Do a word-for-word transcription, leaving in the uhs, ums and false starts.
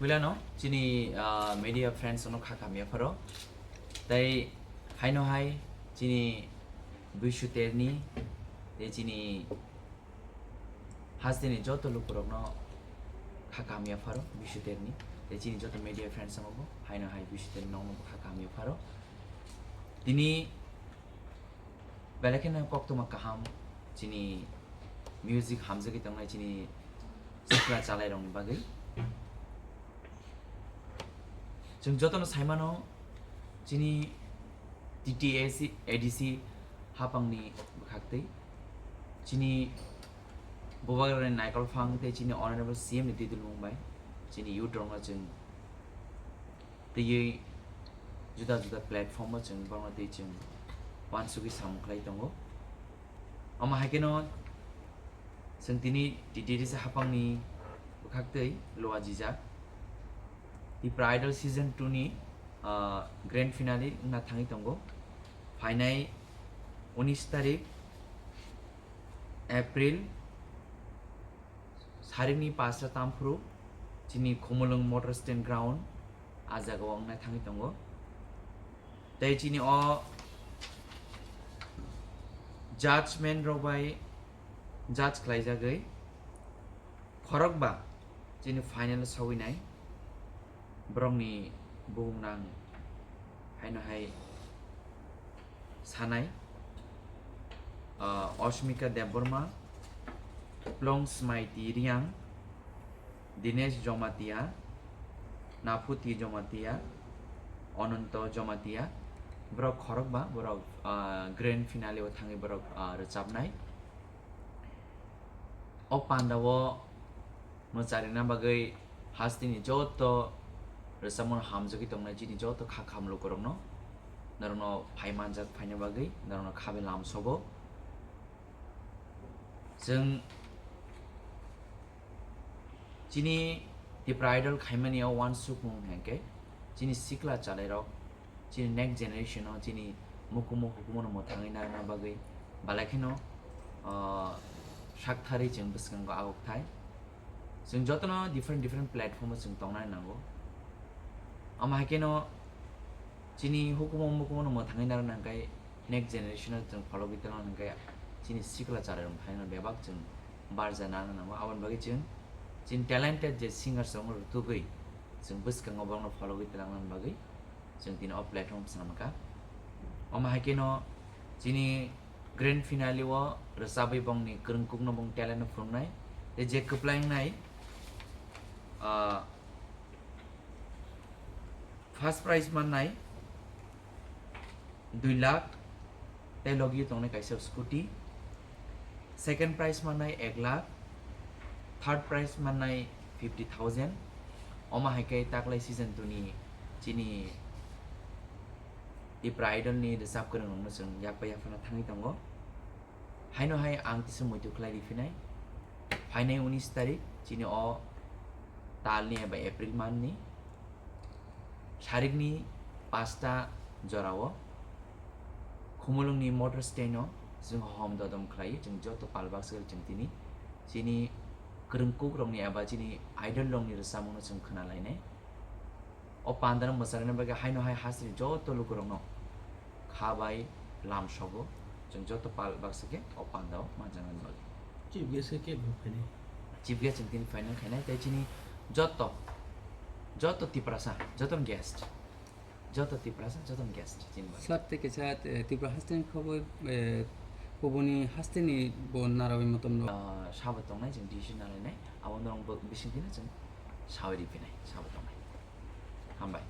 Puilano chini, ah, media friends no kha khamya pharo. Tai haino hai chini Bishu Terni, tei chini hasteni joto lukurokno kha khamya pharo Bishu Terni. Tei chini joto media friends no bo haino hai Bishu Terni nokno bo kha khamya pharo. Tini belai kheno koktwma kaham chini music hamjagwi tongnai chini sikla chalairokni bagwi. Chwng jotono saimano chini T T A C, A D C hapangni bwkhaktwi chini Bubagrani Naikol Phang tei chini Honorable C M ni twi dulmung bai chini youth rokno chwng twiwi juda juda platform o chwng borokno twi chwng uansugwi samung khlai tongo. Omo hai kheno chwng tini T T D C hapangni bwkhaktwi luajijak Tipra Idol Season two ni, ah, grand finale wngna thangwi tongo. Phainai unis tarik April, sarikni pasta tamphuru chini Khumulwng Motor Stand Ground, ah jagao wngnai thangwi tongo. Tei chini o judgment rok bai judge khlaijagwi khorokba chini final o sawinai borokni buhumnang haino hai sanai, ah, Osmika Debbarma, Plong Smaiti Riang, Dinesh Jomatia, Naphuti Jomatia, Ononto Jomatia, borok khorokba, borok, ah, grand finale o thangwi borok, ah, rwchapnai. O panda o mwcharina bagwi hasteni joto rwchapmung hamjagwi tongnai chini joto kha khamlukurokno, norokno phai manjak phaina bagwi norokno khabe lamsogo. Chwng chini Tipra Idol khaimani o uansukmung hwnkhe chini sikla chalairok, chini next generation o chini mukumu hukumu no mwthangwi narwkna bagwi belai kheno, ah, saktharwi chwng bwskango agukthai. Chwng jotono different different platform o chwng tongnani nango. Omo hai kheno chini hukumu mukumu no mwthangwi narwkna hwnkhe next generation o chwng phologwi tongna hwnkhe chini sikla chalairok phaino bebak chwng barja nangna nango. Aboni bagwi chwng chini talented je singers rokno rwtugwi chwng bwskango borokno phologwi twlangnani bagwi chwng tini o platform swnamkha. Omo hai kheno chini grand finale o rwchabwi bongni kwrwngkukno bong talent no phunuknai tei je kwplai wngnai, ah, first prize mannai dui lakh tei logi tongnai kaisa scooty, second prize mannai ek lakh, third prize mannai fifty thousand. Omo hai khe taklai season two ni chini Tipra Idol ni rwchap kwrwng rokno chwng yak bai yaphana thangwi tongo. Haino hai ang kisa muitu khlai riphinai. Phainai unis tarik chini o talni eba April month ni sarikni pasta jorao Khumulwngni motor stand o chwng hom dodom khlai, chwng joto pal baksa chwng tini chini kwrwngkuk rokni eba chini idol rokni rwchapmung no chwng khna lainai. O pandano mwcharwkna bagwi haino hai hasteni joto lukurokno kha bai lamsogo, chwng joto pal baksa khe o pandao manjaknani bagwi. Chief guest khe kebo phainai? Chief guest chwng tini final khainai, tei chini joto, joto Tiprasa, joto guest, joto Tiprasa, joto guest chini bagwi. Sir, tei kaisa, eh, Tripura hasteni khobor, eh, kubuni hasteni bo narawi motom rok. Ah, sabo tongnai, chwng decision nalainai, abo norok bo bising tini chwng sawi riphinai, sabo tongnai. Hambai.